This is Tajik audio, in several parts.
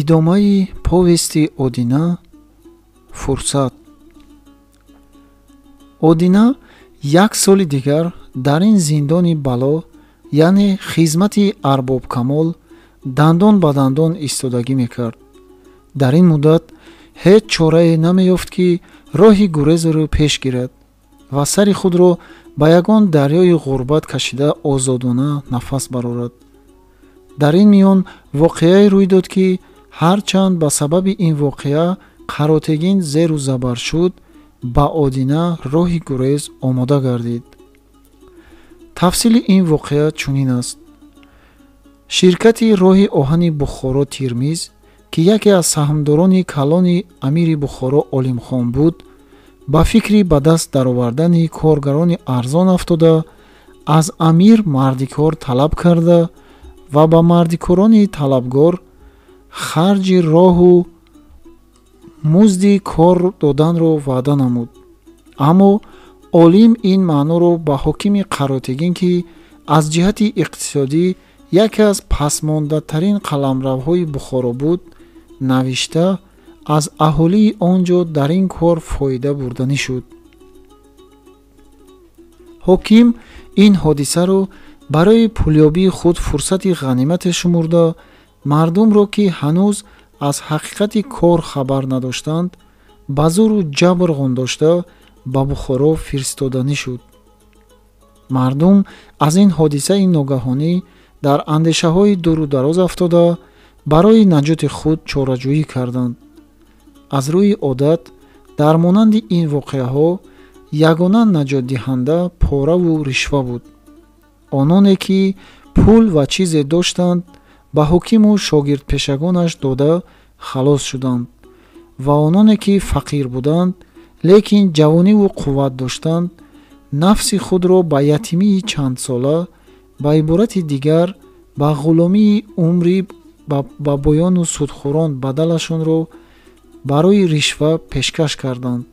Идомаи повести Одина «Фурсат». Одина як соли дигар дар ин зиндони бало, яъне хизмати Арбобкамол, дандон ба дандон истодагӣ мекард. Дар ин муддат ҳеҷ чорае намеёфт, ки роҳи гурезаро пеш гирад ва сари худро ба ягон дарёи ғурбат кашида озодона нафас барорад. Дар ин миён воқеае рӯй дод, ки ҳарчанд ба сабаби ин воқеа Қаротегин зеру забар шуд, ба Одина роҳи гурез омода гардид. Тафсили ин воқеа чунин аст. Ширкати роҳи оҳани Бухоро Тирмиз, ки яке аз саҳмдорони калони амири Бухоро Олимхон буд, ба фикри ба даст даровардани коргарони арзон афтода, аз амир мардикор талаб карда ва ба мардикорони талабгор харҷи роҳу музди кор доданро ваъда намуд. Аммо Олим ин маъноро ба ҳокими Қаротегин, ки аз ҷиҳати иқтисодӣ яке аз пасмондатарин қаламравҳои Бухоро буд, навишта аз аҳолии он ҷо дар ин кор фоида бурданӣ шуд. Ҳоким ин ҳодисаро барои пулёбии худ фурсати ғанимате шумурда, мардумро, ки ҳанӯз аз ҳақиқати кор хабар надоштанд, ба зӯру ҷабр ғондошта ба Бухоро фиристоданӣ шуд. Мардум аз ин ҳодисаи ногаҳонӣ дар андешаҳои дуру дароз афтода, барои наҷоти худ чораҷӯӣ карданд. Аз рӯи одат, дар монанди ин воқеаҳо ягона наҷотдиҳанда пораву ришва буд. Ононе ки пул ва чизе доштанд, ба ҳокиму шогирдпешагонаш дода халос шуданд ва ононе ки фақир буданд, лекин ҷавониву қувват доштанд, нафси худро ба ятимии чандсола, ба иборати дигар ба ғуломии умрӣ ба боёну судхӯрон бадалашонро барои ришва пешкаш карданд.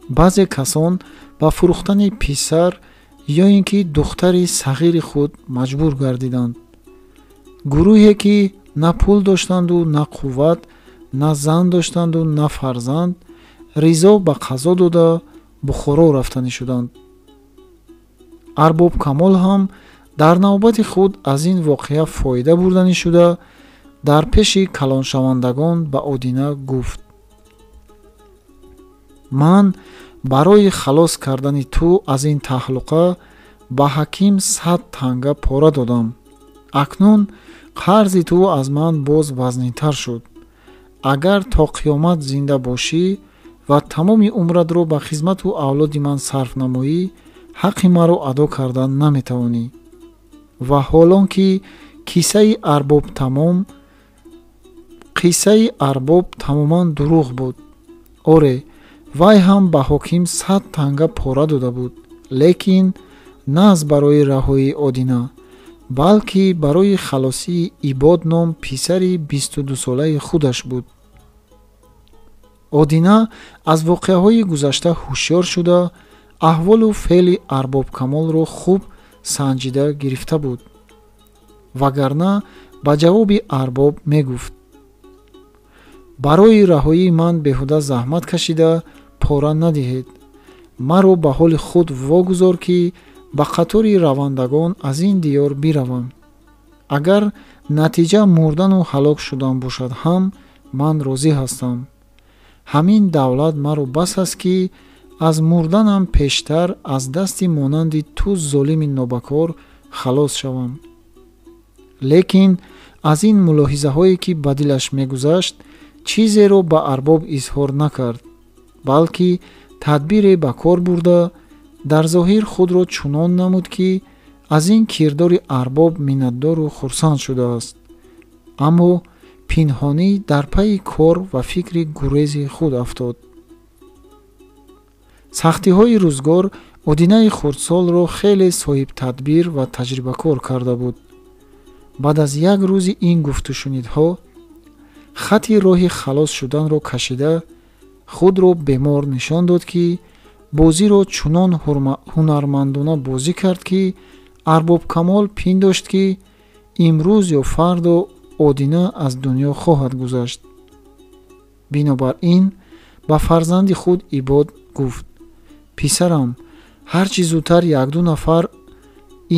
Баъзе касон ба фурӯхтани писар ё ин ки духтари сағири худ маҷбур гардиданд. Гурӯҳе ки на пул доштанду на қувват, на зан доштанду на фарзанд, ризо ба қазо дода Бухоро рафтанӣ шуданд. Арбоб Камол ҳам дар навбати худ аз ин воқеа фоида бурданӣ шуда, дар пеши калоншавандагон ба Одина гуфт: ман барои халос кардани ту аз ин таҳлуқа ба ҳаким 100 танга пора додам. Акнун қарзи ту аз ман боз вазнинтар шуд. Агар то қиёмат зинда бошӣ ва тамоми умратро ба хизмату авлоди ман сарф намоӣ, ҳаққи маро адо кардан наметавонӣ. Ва ҳолон ки қиссаи арбоб тамоман дурӯғ буд. Оре, вай ҳам ба ҳоким 100 танга пора дода буд, лекин на аз барои раҳоии Одина, балки барои халосии Ибод ном писари 22-солаи худаш буд. Одина аз воқеаҳои гузашта ҳушёр шуда, аҳволу феъли Арбобкамолро хуб санҷида гирифта буд. Вагарна ба ҷавоби арбоб мегуфт: барои раҳоии ман беҳуда заҳмат кашида пора надиҳед. Маро ба ҳоли худ вогузор, ки ба қатори равандагон аз ин диёр биравам. Агар натиҷа мурдану ҳалок шудан бошад ҳам, ман розӣ ҳастам. Ҳамин давлат маро бас аст, ки аз мурданам пештар аз дасти монанди ту золими нобакор халос шавам. Лекин аз ин мулоҳизаҳое, ки ба дилаш мегузашт, чизеро ба арбоб изҳор накард, балки тадбире ба кор бурда, дар зоҳир худро чунон намуд, ки аз ин кирдори арбоб миннатдору хурсанд шудааст, аммо пинҳонӣ дар пайи кор ва фикри гурези худ афтод. Сахтиҳои рӯзгор Одинаи хурдсолро хеле соҳибтадбир ва таҷрибакор карда буд. Баъд аз як рӯзи ин гуфтушунидҳо хати роҳи халос шуданро кашида, худро бемор нишон дод, ки бозиро чунон ҳунармандона бозӣ кард, ки Арбобкамол пиндошт, ки имрӯз ё фардо Одина аз дунё хоҳад гузашт. Бинобар ин ба фарзанди худ Ибод гуфт: писарам, ҳарчи зудтар як-ду нафар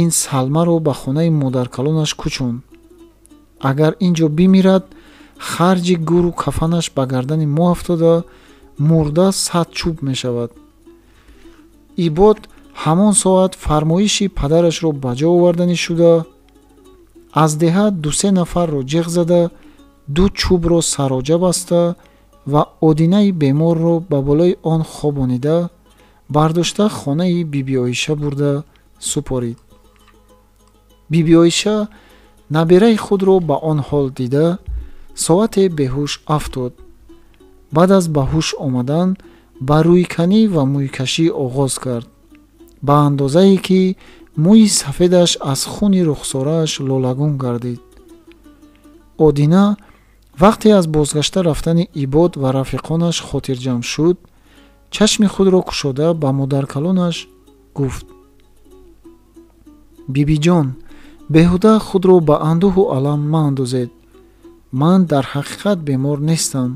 ин Салмаро ба хонаи модаркалонаш кӯчон. Агар ин ҷо бимирад, харҷи гуру кафанаш ба гардани мо афтода, мурда 100 чӯб мешавад. Ибод ҳамон соат фармоиши падарашро ба ҷо оварданӣ шуда, аз деҳа ду-се нафарро ҷиғ зада, ду чӯбро сароҷа баста ва Одинаи беморро ба болои он хобонида, бардошта хонаи Бибиоиша бурда супорид. Бибиоиша набераи худро ба он ҳол дида, соате беҳуш афтод. Баъд аз ба ҳуш омадан ба рӯйканӣ ва мӯйкашӣ оғоз кард, ба андозае ки мӯи сафедаш аз хуни рухсорааш лолагун гардид. Одина вақте аз бозгашта рафтани Ибод ва рафиқонаш хотирҷамъ шуд, чашми худро кушода ба модаркалонаш гуфт: бибиҷон, беҳуда худро ба андӯҳу алам маандозед. Ман дар ҳақиқат бемор нестам,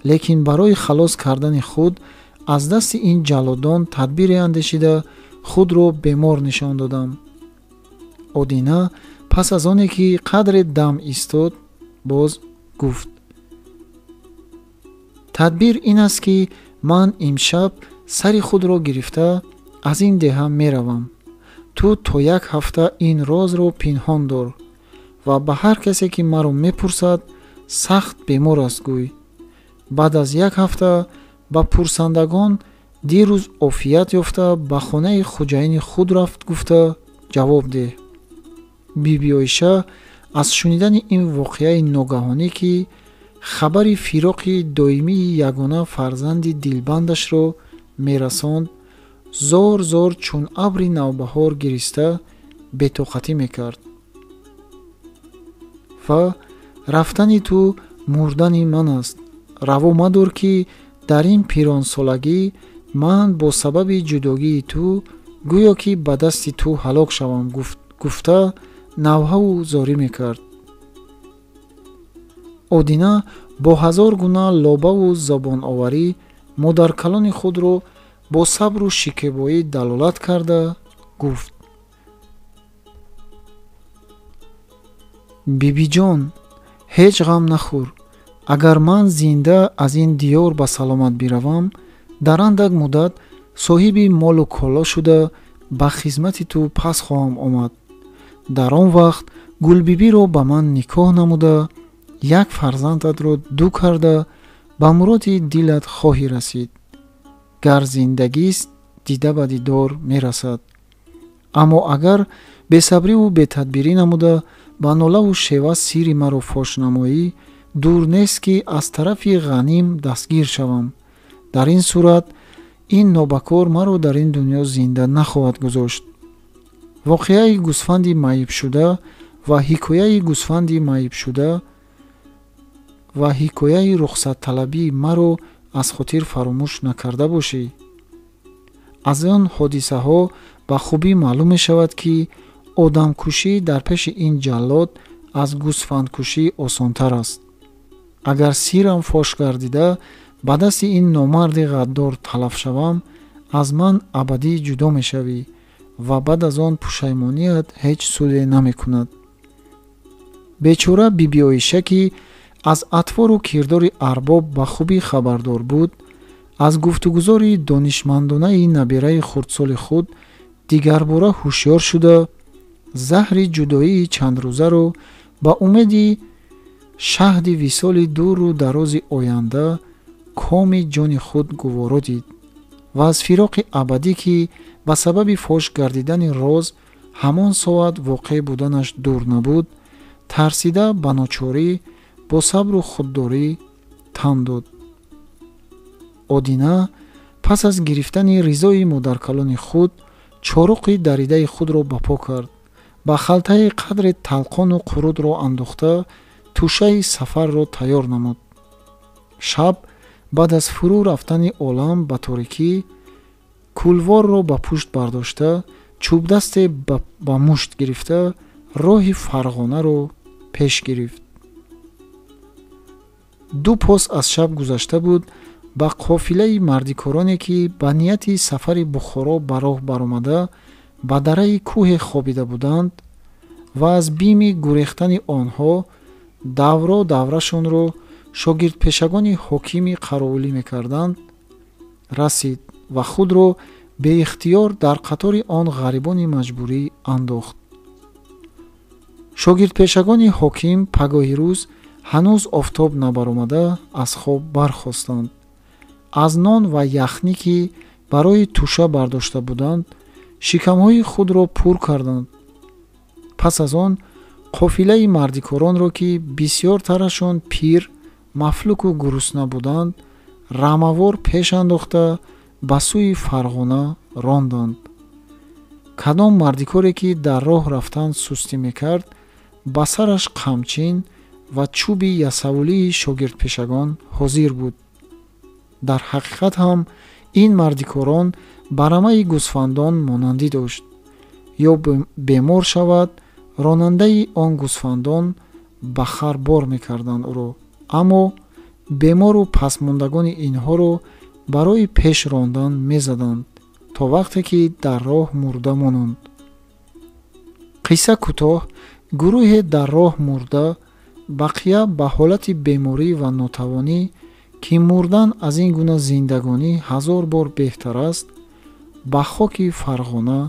лекин барои халос кардани худ аз дасти ин ҷаллодон тадбире андешида худро бемор нишон додам. Одина пас аз оне ки қадре дам истод, боз гуфт: тадбир ин аст ки ман имшаб сари худро гирифта аз ин деҳа меравам. Ту то як ҳафта ин розро пинҳон дор ва ба ҳар касе ки маро мепурсад, сахт бемор аст гӯй. Баъд аз як ҳафта ба пурсандагон дирӯз офият ёфта ба хонаи хуҷаини худ рафт гуфта ҷавоб деҳ. Бибиоиша аз шунидани ин воқеаи ногаҳонӣ, ки хабари фироқи доимии ягона фарзанди дилбандашро мерасонд, зор зор чун абри навбаҳор гириста бетоқатӣ мекард. Ва рафтани ту мурдани ман аст. Раво мадор ки дар ин пиронсолагӣ ман бо сабаби ҷудогии ту гӯё ки ба дасти ту ҳалок шавам, гуфта навҳаву зорӣ мекард. Одина бо ҳазор гуна лобаву забоноварӣ модаркалони худро бо сабру шикебоӣ далолат карда гуфт: бибиҷон, ҳеҷ ғам нахӯр. Агар ман зинда аз ин диёр ба саломат биравам, дар андак муддат соҳиби молу коло шуда ба хизмати ту пас хоҳам омад. Дар он вақт Гулбибиро ба ман никоҳ намуда, як фарзандатро ду карда ба муроди дилат хоҳӣ расид. Гар зиндагист, дида ба дидор мерасад. Аммо агар бесабриву бетадбирӣ намуда ба нолаву шева сири маро фош намоӣ, дур нест ки аз тарафи ғаним дастгир шавам. Дар ин сурат ин нобакор маро дар ин дунё зинда нахоҳад гузошт. Воқеаи гӯсфанди маибшуда ва ҳикояи гӯсфанди маибшуда ва ҳикояи рухсатталабии маро аз хотир фаромӯш накарда бошӣ. Аз он ҳодисаҳо ба хубӣ маълум мешавад, ки одамкушӣ дар пеши ин ҷаллод аз гӯсфандкушӣ осонтар аст. Агар сирам фош гардида ба дасти ин номарди ғаддор талаф шавам, аз ман абадӣ ҷудо мешавӣ ва баъд аз он пушаймоният ҳеҷ суде намекунад. Бечора Бибиоиша, ки аз атвору кирдори арбоб ба хубӣ хабардор буд, аз гуфтугузори донишмандонаи набираи хурдсоли худ дигарбора ҳушёр шуда, заҳри ҷудоии чандрӯзаро ба умеди шаҳди висоли дуру дарози оянда коми ҷони худ гуворо дид ва аз фироқи абадӣ, ки ба сабаби фош гардидани роз ҳамон соат воқеъ буданаш дур набуд, тарсида ба ночорӣ бо сабру худдорӣ тан дод. Одина пас аз гирифтани ризои модаркалони худ чоруқи даридаи худро ба по кард, ба халтаи қадре талқону қурудро андохта тӯшаи сафарро тайёр намуд. Шаб баъд аз фурӯ рафтани олам ба торикӣ, кулворро ба пушт бардошта, чӯбдасте ба мушт гирифта, роҳи Фарғонаро пеш гирифт. 2 пос аз шаб гузашта буд, ба қофилаи мардикороне ки ба нияти сафари Бухоро ба роҳ баромада ба дараи кӯҳе хобида буданд ва аз бими гурехтани онҳо давро даврашонро шогирдпешагони ҳокими қаровулӣ мекарданд, расид ва худро беихтиёр дар қатори он ғарибони маҷбурӣ андохт. Шогирдпешагони ҳоким пагоҳи рӯз ҳанӯз офтоб набаромада аз хоб бархостанд. Аз нон ва яхнӣ ки барои туша бардошта буданд, шикамҳои худро пур карданд. Пас аз он қофилаи мардикоронро, ки бисёртарашон пир, мафлуку гурусна буданд, рамавор пеш андохта ба сӯи Фарғона ронданд. Кадом мардикоре ки дар роҳ рафтан сустӣ мекард, ба сараш қамчин ва чӯби ясавулии шогирдпешагон ҳозир буд. Дар ҳақиқат ҳам ин мардикорон ба рамаи гӯсфандон монандӣ дошт. Ё бемор шавад, ронандаи он гӯсфандон ба хар бор мекарданд ӯро, аммо бемору пасмондагони инҳоро барои пеш рондан мезаданд, то вақте ки дар роҳ мурда монанд. Қисса кӯтоҳ, гурӯҳе дар роҳ мурда, бақия ба ҳолати беморӣ ва нотавонӣ, ки мурдан аз ин гуна зиндагонӣ 1000 бор беҳтар аст, ба хоки Фарғона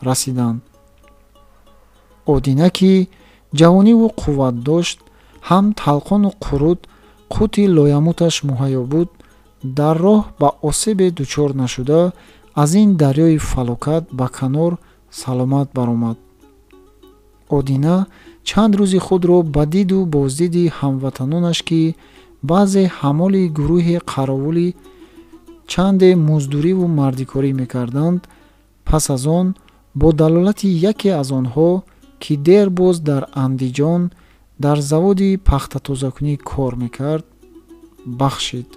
расиданд. Одина ки ҷавониву қувват дошт, ҳам талқону қурут қути лоямуташ муҳайё буд, дар роҳ ба осебе дучор нашуда аз ин дарёи фалокат ба канор саломат баромад. Одина чанд рӯзи худро ба диду боздиди ҳамватанонаш, ки баъзе ҳамоли гурӯҳи қаровулӣ, чанде муздуриву мардикорӣ мекарданд, пас аз он бо далолати яке аз онҳо, ки дер боз дар Андиҷон дар заводи пахтатозакунӣ кор мекард, бахшид.